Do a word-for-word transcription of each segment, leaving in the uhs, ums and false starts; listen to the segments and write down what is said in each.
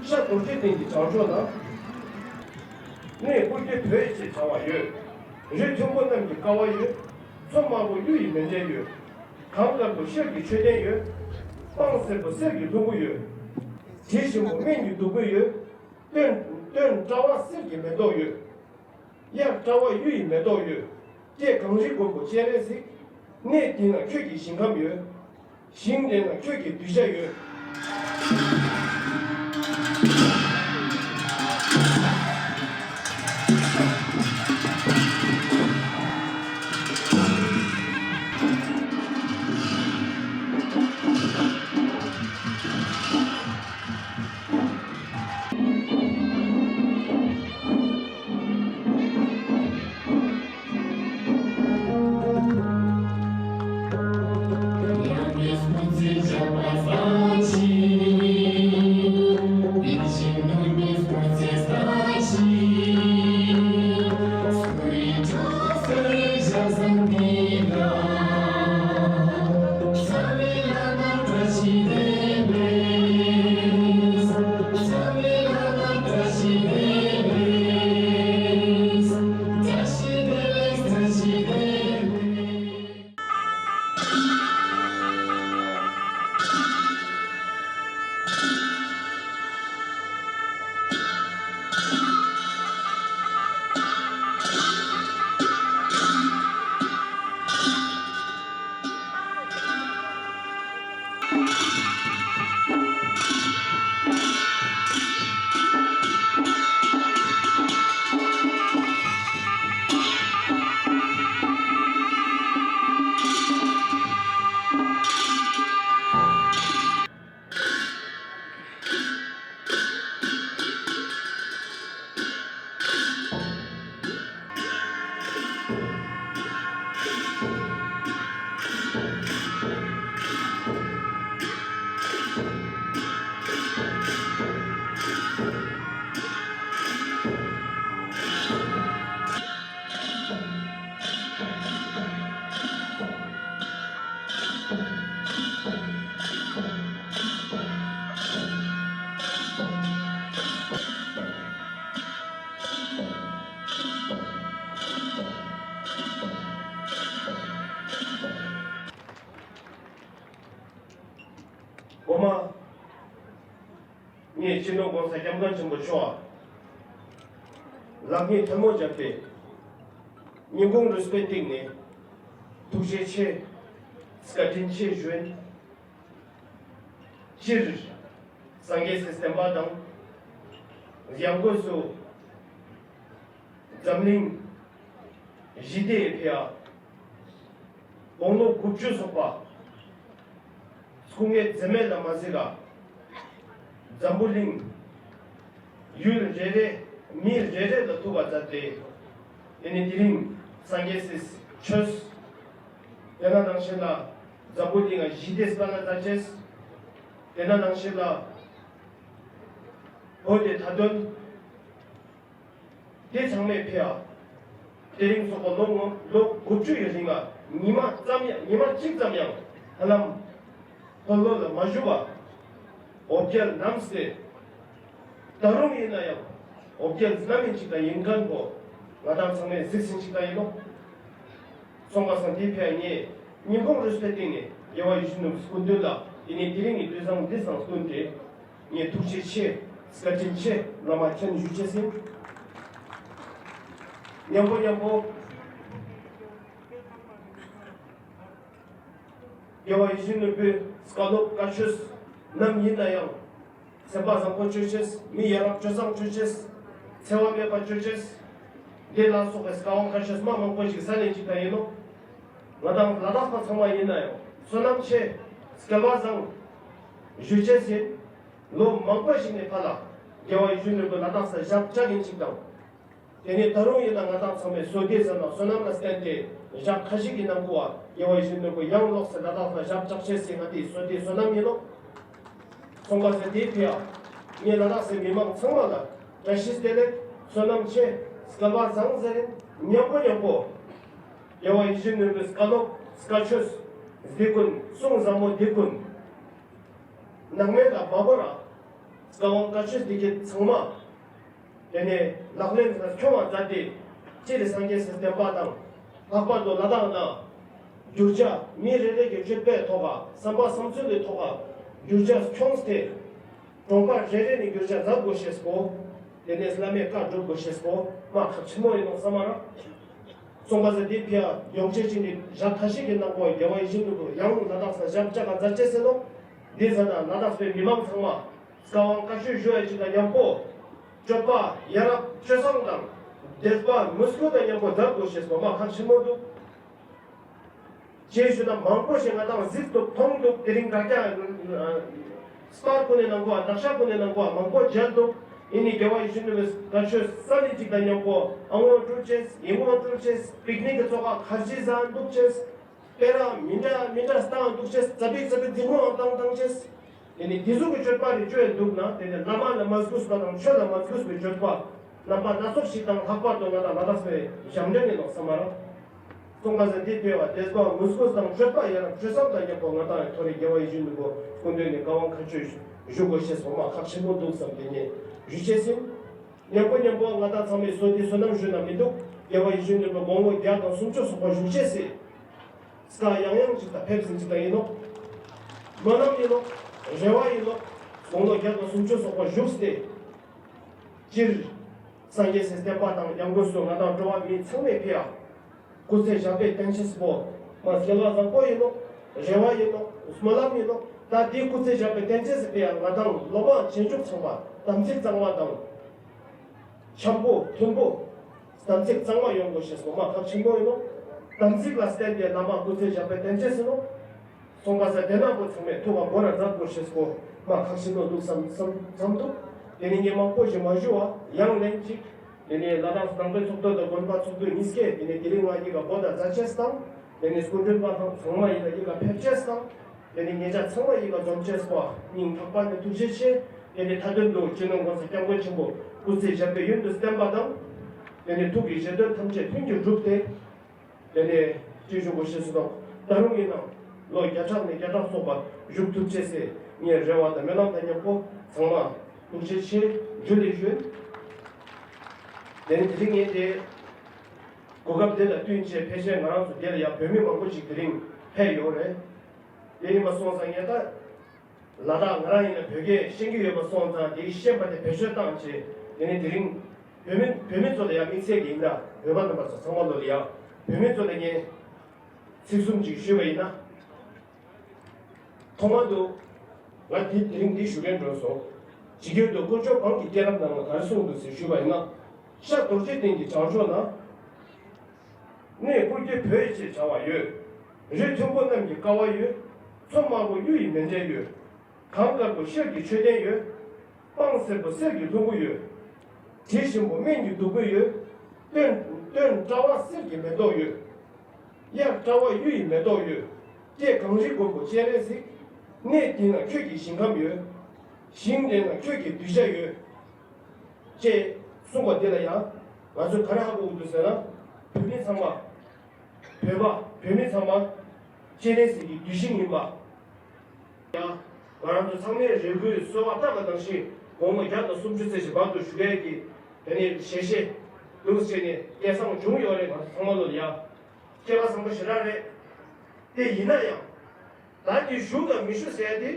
ཤ་རྡོ་རྗེ་གདན་གྱི་བྱང་ཕྱོགས་ན། གནས་སྐུ་རྒྱུད་བོད་ཅེས་བྱ་བ་ཡོད། རི་མཐོན་པོ་རྣམས་ཀྱི་ཀ་བ་ཡོད། མཚོ་དམར་པོ་གཡུ་ཡི་མཎྜལ་ཡོད། གངས་དཀར་པོ་ཤེལ་གྱི་མཆོད་རྟེན་ཡོད། སྤང་སེར་པོ་གསེར་གྱི་ལྷུན་པོ་ཡོད། དྲི་ཞིམ་པོ་སྨན་གྱི་བདུག་སྤོས་ཡོད། སྟོན་སྟོན་བཀྲ་བ་གསེར་གྱི་མེ་ཏོག་ཡོད། དབྱར་བཀྲ་བ་གཡུ་ཡི་མེ་ཏོག་ཡོད། སྐྱེས་གངས་རི་མགོན་པོ་སྤྱན་རས་གཟིགས། གནས་འདི་ན་ཁྱོད་ཀྱི་ཞིང་ཁམས་ཡོད། ཞིང་འདི་ན་ཁྱོད་ཀྱི་གདུལ་བྱ་ཡོད། སྒོ་མ། ངས་སྤྱི་ནོར་༸གོང་ས་༸སྐྱབས་མགོན་ཆེན་པོ་མཆོག་ལ་ལག་གཉིས་ཐལ་མོ་སྦྱར་ཏེ། སྙིང་ཁོང་རུས་པའི་གཏིང་ནས་ཐུགས་རྗེ་ཆེ། བཀའ་དྲིན་ཆེ་ཞུ། སྤྱིར་སངས་རྒྱས་སའི་བསྟན་པ་དང་། ཡང་སྒོས་སུ་འཛམ་གླིང་ཞི་བདེའི་ཕི་ཡ། དགུང་ལོ་དགུ་བཅུ་སོགས་པ། སྐུ་ངལ་འཛེམས་མེད་ལ་མ་གཟིགས་པ། འཛམ་བུ་གླིང་ཡུལ་རེ་རེ་མི་རེ་རེ་ལ་ཐུག་པ་མཛད་དེ། དེ་ནས་དེ་རིང་སངས་རྒྱས་སི་ཆོས། དེ་ན་ནང་བཞིན་ལ་འཛམ་བུ་གླིང་ལ་ཞི་བདེ་སྤེལ་ལ་མཛད་ཅེས། དེ་ན་ནང་བཞིན་ལ་བོད་དེ་མཐའ་དོན། དེ་ཚང་མས་ཕེ་ཨ། དེ་རིང་སོག་པོ་ལོ་ངོ་ལོ་དགུ་བཅུ་ཡི་རིང་ལ་ཉི་མ་ཙམ་ཡང་ཉི་མ་གཅིག་ཙམ་ཡང་ཧ་ལམ་འཁོར་ལོ་ལ་མ་བཞུགས་པ། འོ་བརྒྱལ་ནམ་སྟེ། ད་རུང་ཡིན་ན་ཡང་འོ་བརྒྱལ་ནམ་ཡིན་ཅིག་དང་ཡིན་མཁན་པོ་ང་དང་ཚང་མས་གཟིགས་ཟིན་ཅིག་དང་ཡིན་ནོ། སོང་པ་སང་དེ་ཕེ་ཨ་ངས་ཉིན་གུང་རུས་པའི་གཏིང་ནས་རྒྱལ་བ་ཡིད་བཞིན་ནོར་བུའི་སྐུ་མདུན་ལ་དེ་ནས་དེ་རིང་གི་དུས་བཟང་འདི་སང་བསྟུན་ཏེ། ངས་ཐུགས་རྗེ་ཆེ། བཀའ་དྲིན་ཆེ། བླ་མ་མཁྱེན་ཞུ་ཆེ་ཟིན། མཉམ་པོ་མཉམ་པོ། རྒྱལ་བ་ཡིད་བཞིན་ནོར་བུའི་བཀའ་སློབ་བཀའ་ཆོས་ནམ་ཡིན་ན་ཡང་། སེམས་པ་བཟང་པོ་སྤྱོད་ཆེས། མི་ཡ་རབས་སྤྱོད་བཟང་སྤྱོད་ཆེས། འཚེ་བ་མེད་པ་སྤྱོད་ཆེས། འདི་ལ་སོགས་པའི་བཀའ་དབང་བཀའ་ཆོས་མ་མང་པོ་ཞིག་ས་ལེན་ཅིག་དང་ཡིན་ནོ། ང་དང་ལ་དྭགས་པ་ཚང་མ་ཡིན་ན་ཡང་བསོད་ནམས་ཆེ། སྐལ་བ་བཟང་། ཞུ་ཆེས་ཡིན། ལོ་མང་པོ་ཞིག་ནས་ཕར་ལ་རྒྱལ་བ་ཡིད་བཞིན་ནོར་བུ་ལ་དྭགས་ས་ཞབས་བཅགས་ཡིན་ཅིག་དང་། དེ་ནས་ད་རུང་ཡིན་ན་ང་དང་ཚང་མས་བསོད་བདེ་ཟེར་ན་བསོད་ནམས་ལ་བརྟེན་ཏེ་ཞག་ཁ་ཤས་ཀྱི་ནང་ཁུ་བ་རྒྱལ་བ་ཡིད་བཞིན་ནོར་བུ་ཡང་ལོག་སེ་ལ་དྭགས་ལ་ཞབས་བཅགས་ཆེས་ཟེར་ང་དེའི་བསོད་བདེ་བསོད་ནམས་ཡིན་ནོ། སོང་པ་ཟེར་དེའི་ཕི་ཡ། ངས་ལ་དྭགས་སའི་མི་མང་ཚང་མ་ལ་བཀྲ་ཤིས་བདེ་ལེགས། བསོད་ནམས་ཆེ། སྐལ་བ་བཟང་ཟེར་རིན་མཉམ་པོ་མཉམ་པོ། རྒྱལ་བ་ཡིད་བཞིན་ནོར་བུའི་བཀའ་སློབ་བཀའ་ཆོས་འདི་ཀུན་གསུང་ཟབ་མོ་འདི་ཀུན། ནང་མེད་ལ་མ་བོར་ར། བཀའ་དབང་བཀའ་ཆོས་འདི་གའི་ཚང་མ། དེ་ནས་ལག་ལེན་ལ་འཁྱོལ་བ་མཛད་དེ། སྤྱིར་སངས་རྒྱས་སི་བསྟན་པ་དང་། ལྷག་པར་དུ་ལ་དྭགས་ནང་། བསྒྱུར་བྱ་མི་རེ་རེ་གི་སྤྱོད་པའི་ཐོག་ག་བསམ་པ་བསམ་ཚུལ་གྱི་ཐོག་ག་བསྒྱུར་བྱ་འཁྱོངས་ཏེ། གྲོང་པ་རེ་རེ་ནས་བསྒྱུར་བྱ་མཛད་དགོས་ཤེས་སྐོར། དེ་ནས་བླ་མའི་བཀའ་སྒྲུབ་དགོས་ཤེས་སྐོར་མ་ཁག་ཆེན་མོ་ཡིན་ནོ་བསམ་མ་ར། གསུངས་པ་ཟེར་འདི་ཕི་ཡ་ཡོང་ཆེད་ཅིག་ནི་ཞག་ཁ་ཤས་ཀྱི་ནང་གོ་རྒྱལ་བ་ཡིད་བཞིན་ནོར་བུ་ཡང་ལ་དྭགས་ས་ཞབས་བཅག་ག་མཛད་ཅེས་ཟེར་ནོ། འདི་ཟེར་ན་ལ་དྭགས་པའི་མི་མང་ཚང་མ། བཀའ་དབང་བཀའ་ཆོས་ཞུ་ཡ་ཅིག་དང་མཉམ་པོ། སྤྱོད་པ་ཡ་རབས་སྤྱོད་བཟང་དང་། དད་པ་མོས་གུས་དང་མཉམ་པོ་མཛད་དགོས་ཤེས་པ་མ་ཁག་ཆེན་མོ་འདུག་ཅེས་ཞུ་ན་མང་པོ་ཞིག་ང་དང་གཟིགས་འདུག་མཐོང་འདུག་དེ་རིང་དྲ་རྒྱ། སྤར་ཀུན་ནས་གནང་གོ་ནག་ཤ་ཀུན་ནས་གནང་གོ་མང་པོ་མཇལ་འདུག་ཡིན་ནི་རྒྱལ་བ་ཡིད་བཞིན་ནོར་བུའི་བཀའ་ཆོས་ས་ནི་ཅིག་དང་མཉམ་པོ་ཨ་ངོ་སྤྲུལ་ཅེས་ཡིན་ངོ་སྤྲུལ་ཅེས་པིག་ནིག་གི་ཚོགས་ཁག་ཁར་ཇི་ཟ་འདུག་ཅེས། དཔེ་ར་མི་འདྲ་མི་འདྲ་སྟངས་འདུག་ཅེས་ཙ་པིག་ཙ་པིག་འཛིང་མོ་བཏང་བཏང་ཅེས། དེ་ནི་དེ་ཟུག་གི་སྤྱོད་པ་རེ་བཅོས་འདུག་ན་དེ་ནི་བླ་མ་ལ་མ་གུས་པ་དང་ཆོས་ལ་མ་གུས་པའི་སྤྱོད་པ་རྣམ་པ་སྣ་ཚོགས་ཤིག་དང་ལྷག་པར་དུ་ང་དང་ལ་དྭགས་པའི་ཞབས་འདྲེན་ནི་ལོག་ས་མ་ར། གསུངས་པ་ཟེར་འདི་ཕི་ཡ་དད་པ་མོས་གུས་དང་སྤྱོད་པ་ཡ་རབས་སྤྱོད་བཟང་དང་མཉམ་པོ་ང་དང་ཡང་ཐོ་རེ་རྒྱལ་བ་ཡིད་བཞིན་ནོར་བུ་སྐུ་མདུན་ནས་བཀའ་དབང་བཀའ་ཆོས་ཞུ་དགོས་ཤེས་སོ་མ་ཁག་ཆེན་པོ་འདུག་བསམ་དེ་ནས་ཞུ་ཅེས་ཡིན། མཉམ་པོ་མཉམ་པོ་ང་དང་ཚང་མས་བསོད་བདེ་བསོད་ནམས་ཞུ་ན་མི་འདུག་རྒྱལ་བ་ཡིད་བཞིན་ནོར་བུ་དགུང་ལོ་བརྒྱ་དང་སུམ་ཅུ་སོགས་པ་བཞུགས་ཅེས་ཟེར། སྐ་ཡང་ཡང་ཅིག་དང་ཕེབས་ཟིན་ཅིག་དང་ཡིན་ནོ། སྨོན་ལམ་ཡིན་ནོ། རེ་བ་ཡིན་ནོ། དགུང་ལོ་བརྒྱ་དང་སུམ་ཅུ་སོགས་པ་བཞུགས་ཏེ། སྤྱིར། སངས་རྒྱས་སི་བསྟན་པ་དང་ཡང་སྒོས་སུ་ང་དང་འགྲོ་བ་མི་ཚང་མས་ཕི་ཡ། སྐུ་ཚེ་ཞབས་པད་བརྟན་ཅེས་པོ། མ་སྐལ་བ་བཟང་པོ་ཡིན་ནོ། རེ་བ་ཡིན་ནོ། སྨོན་ལམ་ཡིན་ནོ། ད་དེའི་སྐུ་ཚེ་ཞབས་པད་བརྟན་ཅེས་སི་ཕི་ཡ་ང་དང་སློབ་མ་རྗེས་འཇུག་ཚང་མ་དམ་ཚིག་གཙང་མ་དང་། འཆམ་པོ་མཐུན་པོ། དམ་ཚིག་གཙང་མ་ཡོང་དགོས་ཤེས་སོ་མ་ཁག་ཆེན་པོ་ཡིན་ནོ། དམ་ཚིག་ལ་བརྟེན་ཏེ་བླ་མ་སྐུ་ཚེ་ཞབས་པད་བརྟན་ཅེས་ཟེར་ནོ། གསུངས་པ་ཟེར་དེ་ནང་པོ་ཚང་མས་ཐུགས་ལ་འགོ་ར་མཛད་དགོས་ཤེས་སོ་མ་ཁག་ཆེན་པོ་འདུག་བསམ་བསམ་བསམ་འདུག་དེ་ནི་ངས་མང་པོ་ཞིག་མ་ཞུ་བ་ཡང་ལན་གཅིག་དེ་ནི་ལ་དྭགས་ནང་པའི་ཚོགས་འདུ་དང་དགོན་པ་ཚོགས་འདུ་གཉིས་ཀས་དེ་ནི་དེ་རིང་ང་གཉིས་ཀ་བོད་དང་མཛའ་ཆས་དང་དེ་ནི་སྐུ་མགྲོན་པ་དང་ཚང་མ་ཡིན་ན་གཉིས་ཀ་ཕེབས་ཆས་དང་། དེ་ནི་ཉེ་ཆར་ཚང་མ་ཡིན་ལ་འཛོམས་ཆེས་པ་སྙིང་ཐག་པ་ནས་ཐུགས་རྗེ་ཆེ། དེ་ནི་མཐའ་དོན་དུ་སྤྱི་ནོར་༸གོང་ས་༸སྐྱབས་མགོན་ཆེན་པོ་སྐུ་ཚེ་ཞབས་པད་ཡུན་དུ་བརྟན་པ་དང་། དེ་ནི་ཐུགས་ཀྱི་བཞེད་དོན་ཐམས་ཅད་ལྷུན་གྱིས་གྲུབ་སྟེ། དེ་ནི་སྤྱི་ཞུ་གོ་ཤེས་སུ་དང་ད་རུང་ཡིན་ནའང་ལོ་བརྒྱ་ཕྲག་ནས་བརྒྱ་ཕྲག་སོགས་པ་བཞུགས་ཐུབ་ཆེས་སེ་ངས་རེ་བ་དང་སྨོན་ལམ་དང་མཉམ་པོ་ཚང་མ་ཐུགས་རྗེ་ཆེ་ཇུ་ལེ་ཞུ། དེ་ནི་དེ་རིང་ངས་དེ་གོ་སྐབས་དེ་ལ་བསྟུན་བྱས་ཕལ་ཆེར་ང་རང་ཚོ་དེ་ལ་ཡང་བོད་མི་མང་པོ་ཞིག་དེ་རིང་ཕེབས་ཡོད་རེད། དེ་ཡིན་པ་སོང་ཙང་ངས་ད། ལ་དྭགས་ང་རང་ཡིན་ན་བོད་སྐད་ཤེས་ཀྱི་ཡོད་པ་སོང་ཙང་དེའི་ཤེས་པ་དེ་བེད་སྤྱོད་བཏང་བྱས་དེ་ནི་དེ་རིང་བོད་མི་བོད་མི་ཚོ་ལ་ཡང་དམིགས་བསལ་གྱི་ཡིན་ན་བོད་པ་རྣམ་པ་ཚོ་ཚང་མ་ལོ་ལ་ཡང་བོད་མི་ཚོ་ལ་ངས་ཚིག་གསུམ་ཅིག་ཞུས་པ་ཡིན་ན། ཐོག་མར་དུ་ང་འདི་དེ་རིང་འདི་ཞུ་མཁན་འགྲོ་སོང་། ཇི་སྐད་དུ་དཀོན་མཆོག་གང་གི་སྐྱེས་རབས་ནང་ལ་ག་རེ་གསུངས་འདུག་ཟེར་ཞུས་པ་ཡིན་ན། ཤར་རྡོ་རྗེ་གདན་གྱི་བྱང་ཕྱོགས་ན། གནས་བཀུར་སྟི་བོད་ཅེས་བྱ་བ་ཡོད། རི་མཐོན་པོ་རྣམས་ཀྱི་ཀ་བ་ཡོད། མཚོ་དམར་པོ་གཡུ་ཡི་མཎྜལ་ཡོད། གངས་དཀར་པོ་ཤེལ་གྱི་མཆོད་རྟེན་ཡོད། སྤང་སེར་པོ་གསེར་གྱི་ལྷུན་པོ་ཡོད། དྲི་ཞིམ་པོ་སྨན་གྱི་བདུག་སྤོས་ཡོད། སྟོན་སྟོན་བཀྲ་བ་གསེར་གྱི་མེ་ཏོག་ཡོད། དབྱར་བཀྲ་བ་གཡུ་ཡི་མེ་ཏོག་ཡོད། སྐྱེས་གངས་རི་མགོན་པོ་སྤྱན་རས་གཟིགས། གནས་འདི་ན་ཁྱོད་ཀྱི་ཞིང་ཁམས་ཡོད། ཞིང་འདི་ན་ཁྱོད་ཀྱི་གདུལ་བྱ་ཡོད། ཅེས་གསུངས་པ་འདི་ལ་ཡང་ང་ཚོས་ག་རེ་ཧ་གོ་དགོས་འདུག་ཟེར་ན། བོད་མི་ཚང་མ། བོད་པ་བོད་མི་ཚང་མ། སྤྱན་རས་གཟིགས་ཀྱི་གདུལ་ཞིང་ཡིན་པ། ཡང་། ང་རང་ཚོ་ཚང་མས་རེ་སྐུལ་གསོལ་བ་བཏབ་པ་ནང་བཞིན་དགུང་ལོ་བརྒྱ་དང་སུམ་ཅུ་ཙམ་ཞིག་བར་དུ་བཞུགས་ཡས་ཀྱི་དེ་ནས་ཞལ་བཞེས་ལུགས་བྱས་ནས་སྐལ་བཟང་བྱུང་ཡོད་རེད། ང་ཚོ་ཚང་མ་ལོ་ལ་ཡ། སྐལ་བ་བཟང་པོ་ཞེ་དྲག་རེད། དེ་ཡིན་ན་ཡང་། ད་འདི་བཞུགས་དང་མི་བཞུགས་ཟེར་ཡ་དེ།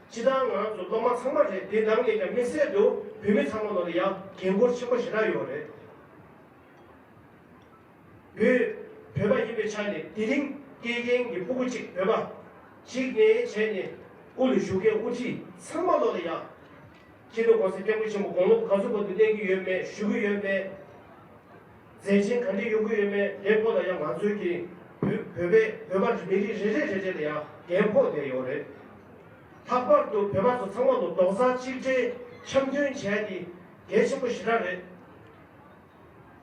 སྤྱི་བཏང་ང་རང་ཚོ་སློབ་མ་ཚང་མ་རེད། དེ་ནང་ནས་ཀྱང་དམིགས་བསལ་དུ་བོད་མི་ཚང་མ་ལོ་ལ་ཡ་འགན་འཁུར་ཆེན་པོ་ཞེ་དྲག་ཡོད་རེད། བོད་བོད་པ་ཡིན་པའི་ཆ་ནས་དེ་རིང་སྐྱེ་མཁན་གྱི་སྤུ་གུ་གཅིག་བོད་པ་གཅིག་ནས་བྱས་ནས་དབུ་ལ་བཞུགས་མཁན་དབུ་ཁྲིད་ཚང་མ་ལོ་ལ་ཡ། སྤྱི་ནོར་༸གོང་ས་༸སྐྱབས་མགོན་ཆེན་པོ་དགུང་ལོ་ག་ཚོད་བར་དུ་གནས་ཀྱི་ཡོད་མེད་བཞུགས་ཀྱི་ཡོད་མེད། མཛད་འཕྲིན་ག་འདྲ་ཡོང་གི་ཡོད་མེད་དེ་སྐོར་ལ་ཡང་ང་ཚོའི་གི་བོད་བོད་པའི་བོད་པ་མི་རིགས་རེ་རེ་རེ་རེ་ལ་ཡང་འགན་ཕོག་བསྡད་ཡོད་རེད། ལྷག་པར་དུ་བོད་པ་ཚོ་ཚང་མ་ལ་རྡོག་རྩ་གཅིག་སྒྲིལ་འཆམ་མཐུན་བྱས་ཏེ་གལ་ཆེན་པོ་ཞེ་དྲག་རེད།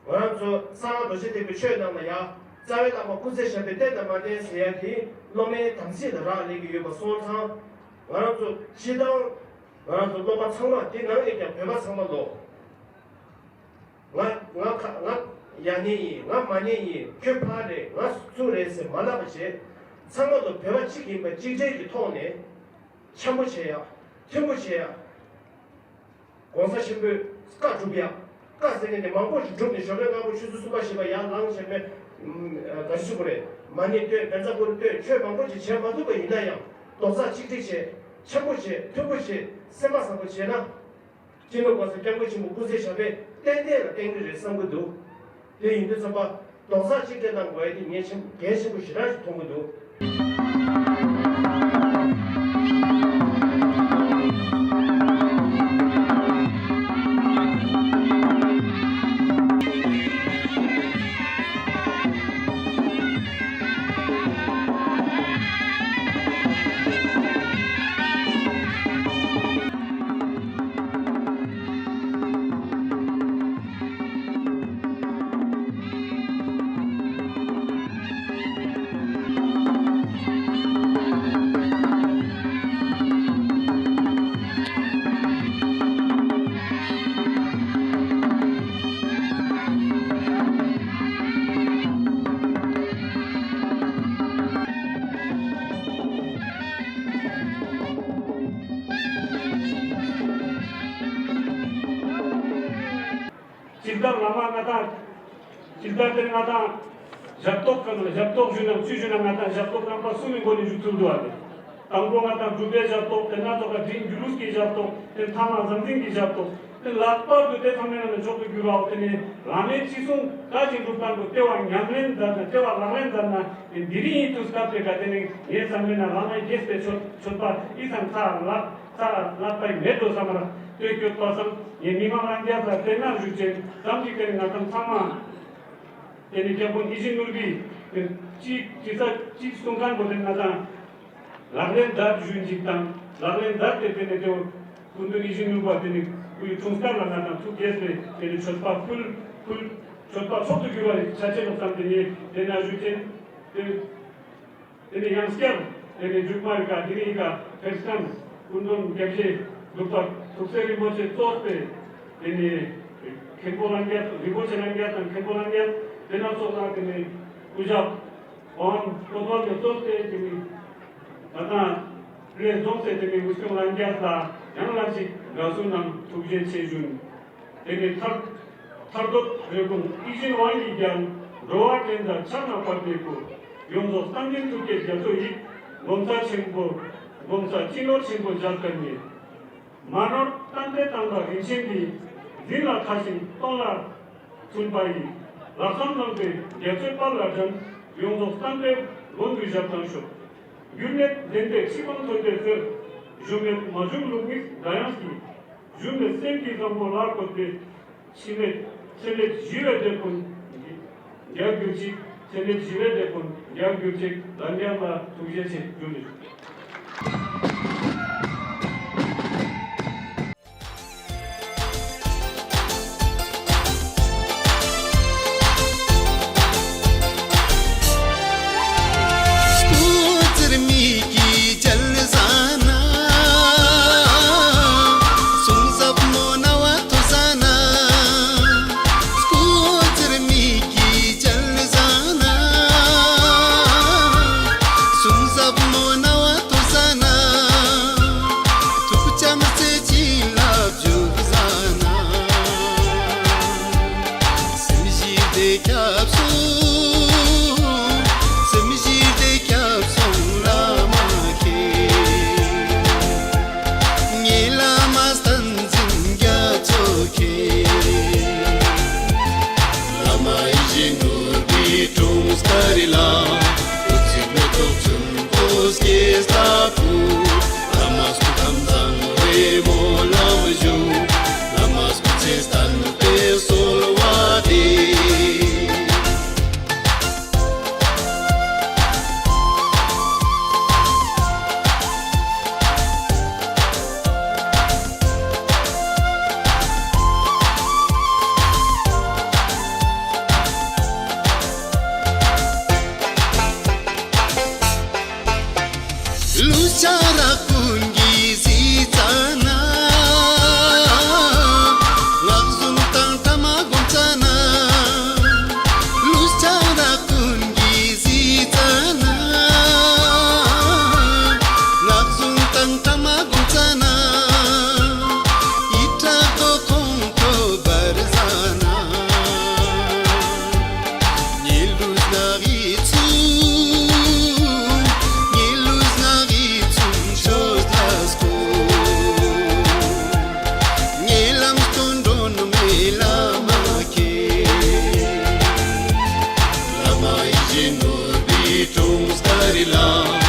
ང་རང་ཚོ་གསང་སྔགས་རྡོ་རྗེ་ཐེག་པའི་ཆོས་ནང་ལ་ཡང་རྩ་བའི་བླ་མ་སྐུ་ཚེ་ཞབས་པད་བརྟན་དང་མ་བརྟན་ཟེར་ཡ་དེ་སློབ་མའི་དམ་ཚིག་ལ་རག་ལས་ཀྱི་ཡོད་པ་སོང་ཙང་། ང་རང་ཚོ་སྤྱི་བཏང་ང་རང་ཚོ་སློབ་མ་ཚང་མ་དེ་ནང་ནས་ཀྱང་བོད་པ་ཚང་མ་ལོ། ང་ང་ཁ་ང་ཡ་ཉེ་ཡིན། ང་མ་ཉེ་ཡིན། ཁྱོད་ཕ་རེད། ང་སུ་རེད་ཟེར་མ་ལབ་པ་བྱས། ཚང་མ་ལོ་བོད་པ་གཅིག་ཡིན་པ་གཅིག་སྒྲིལ་གྱི་ཐོག་ནས་འཆམ་པོ་བྱེད་ཡ། མཐུན་པོ་བྱེད་ཡ། ༸གོང་ས་ཆེན་པོས་བཀའ་སྒྲུབ་ཡག་བཀའ་ཟེར་མཁན་དེ་མང་པོ་ཞིག་བསྒྲུབས་ནས་ཞོགས་པའི་སྔ་པོ་ཆུ་ཚོད་གསུམ་པ་བཞི་པ་ཡར་ལངས་བྱས་པས། ཨ་ག་རེ་ཞུ་དགོས་རེད། མ་ཎི་བཏོན། བཛྲ་གུ་རུ་བཏོན། ཆོས་མང་པོ་ཞིག་བྱེད་མ་ཐུབ་པ་ཡིན་ན་ཡང་རྡོག་རྩ་གཅིག་སྒྲིལ་བྱས། ཆེན་པོ་བྱས། མཐོན་པོ་བྱས། སེམས་པ་བཟང་པོ་བྱས་ན། སྤྱི་ནོར་༸གོང་ས་༸སྐྱབས་མགོན་ཆེན་པོ་སྐུ་ཚེ་ཞབས་པད་ཏན་ཏན་ལ་བརྟན་གྱི་རེད་བསམ་གྱི་འདུག་དེ་ཡིན་དུས་ཙམ་པ་རྡོག་རྩ་གཅིག་སྒྲིལ་གནང་དགོས་ཡ་དེ་ངས་ཆེན་གལ་ཆེན་པོ་ཞེ་དྲག་ཞིག་མཐོང་གི་འདུག་སྤྱིར་བཏང་བླ་མ་ལྔ་དང་། སྤྱིར་བཏང་དེ་ལྔ་དང་ཞབས་ཏོག་གམ། ཞབས་ཏོག་ཞུས་ན། ཚུལ་ཞུས་ན་ལྔ་དང་ཞབས་ཏོག་རྣམ་པ་གསུམ་གྱི་སྒོ་ནས་ཞུ་ཚུལ་འདུག་པ། དེ་དང་པོ་ལྔ་དང་སྒྲུབ་པའི་ཞབས་ཏོག་དེ་ན་ཙོག་ག་འབྲིང་སྒྱུ་ལུས་ཀྱི་ཞབས་ཏོག་དེ་ཐ་མ་ཟང་ཟིང་གི་ཞབས་ཏོག་དེ་ལྷག་པར་དུ་དེ་ཚང་མའི་ནང་ནས་མཆོག་ཏུ་གྱུར་བའོ། དེ་ནི་བླ་མའི་ཅི་གསུང་བཀའ་བཞིན་སྒྲུབ་སྟངས་དུ་ལྟེ་བ་ཉམས་ལེན་མཛད་ན། ལྟེ་བ་ལག་ལེན་མཛད་ན། དེ་འདི་རིང་ཡིན་དུས་སྐབས་དེ་ག་དེ་ནི་ངས་བསམ་པའི་ནང་བླ་མའི་རྒྱས་པའི་མཆོད་མཆོད་པ་ཨི་ཙམ་ཚ་ལག་ཚ་ལག་པའི་མེད་དོ་བསམ་པར་ལྟོས་སྐྱོད་པ་སང་། ངས་མི་མང་ལྷན་རྒྱས་ལ་དེ་ན་ཞུ་ཅན་ཙམ་ཞིག་དེ་ནི་ང་ཚང་ཚང་མ་དེ་ནི་སྐྱབས་མགོན་ཡིད་བཞིན་ནོར་བུའི་དེ་ཅི་ཅི་ས་ཅི་གསུང་མཁན་པོ་དེ་ང་ཚང་ལག་ལེན་མཛད་ཞུ་འཇིག་དང་། ལག་ལེན་མཛད་དེ་དེ་ནི་དེ་སྐུ་མདུན་ཡིད་བཞིན་ནོར་བུ་དེ་ནི་སྐུའི་འཁྲུངས་སྐར་ལ་ང་ཚང་ཐུགས་དགྱེས་པའི་དེ་ནི་མཆོད་པ་ཕུལ་ཕུལ་མཆོད་པ་མཆོག་ཏུ་གྱུར་བ་ཆ་ཆེན་ལོག་ཙམ་དེ་ནི་དེ་ན་ཞུ་ཅན་དེ། དེ་ནས་ཡང་བསྐྱར་དེ་ནས་མཇུག་མ་རི་ཀ་དེ་ནས་ཡི་ག་ཕེབས་མཁན་སྐུ་མདུན་སྐྱབས་རྗེ་འབྲུག་པ་ཐུགས་སྲས་རིན་པོ་ཆེ་གཙོས་པའི་དེ་ནས་མཁན་པོ་ལྷན་རྒྱས། རིན་པོ་ཆེ་ལྷན་རྒྱས་དང་མཁན་པོ་ལྷན་རྒྱས་དེ་ན་སོགས་ལ་དེ་ནས་སྐུ་ཞབས་ཝང་ཀོ་ཏོ་ལ་གཙོས་པའི་དེ་ནས་ད་ལྟ་རེས་རྫོང་སྲས་དེ་ནས་འུ་སྐྱོང་ལྷན་རྒྱས་ལ་ཡང་ལ་ཞིག་དགའ་བསུ་དང་ཐུགས་རྗེ་ཆེ་ཞུ། དེ་ནས་ཐར་ཐར་འདོད་རེ་སྐོང་ཡིད་བཞིན་དབང་གིས་ཀྱང་། འགྲོ་བ་འདྲེན་དང་ཕྱག་ན་བབས་པའི་སྐུ། ཡོངས་རྫོགས་བསྟན་འཛིན་ཐུགས་བསྐྱེད་རྒྱ་མཚོ་ཡི། སྒོམ་ས་ཆེན་པོ་སྒོམ་ས་སྤྱི་ནོར་ཆེན་པོ་མཇལ་དཀའ་ཉེ། མ་ནོར་གཏན་བདེ་དང་བ་རིན་ཆེན་འདི། འཛིན་ལ་ཁ་ཞིང་སྟོང་ལ་མཚུན་པ་ཡི། ལྷག་བསམ་རྣམ་པའི་རྒྱ་མཚོའི་དཔལ་ལ་འགྲན། ཡོངས་རྫོགས་བསྟན་པའི་མགོན་དུ་ཞབས་དང་ཤོག་འགྱུར་མེད་བདེན་པའི་ཁྲི་འཕང་མཐོན་པོའི་རྩེར། ཞུམ་མེད་མ་བྱུང་ལུགས་དམིགས་སྒྲ་དབྱངས་ཀྱིས། ཞུམ་མེད་སེམས་ཀྱི་བཟང་པོ་ལ་བཀོད་པའི། འཆི་མེད་འཆི་མེད་ཞི་བའི་དེད་དཔོན་རྒྱལ་གྱུར་ཅིག་འཆི་མེད་ཞི་བའི་དེད་དཔོན་རྒྱལ་གྱུར་ཅིག་ལྷན་རྒྱས་ལ་ཐུགས་རྗེ་ཆེ་ཞུ་ནས། སེམས་ཞི་བདེ་སྐྱབས་སོང་། སེམས་ཞི་བདེ་སྐྱབས་སོང་བླ་མ་ཁྱེད། ངའི་བླ་མ་བསྟན་འཛིན་རྒྱ་མཚོ་ཁྱེད། བླ་མ་ཡིད་བཞིན་ནོར་བུའི་འཁྲུངས་སྐར་ལ། སྐུ་ཚེ་མི་ཐོག་ཆུན་པོ་སྐྱེས་ལྟ་བུ། བླ་མ་སྐུ་ཁམས་བཟང་བའི་སྨོན་ལམ་ཞུ། བླ་མ་སྐུ་ཚེ་བརྟན་པའི་གསོལ་བ་འདེབས། བླ་མ་ཡིད་བཞིན་ནོར་བུའི་དྲུང་ས་རི་ལ།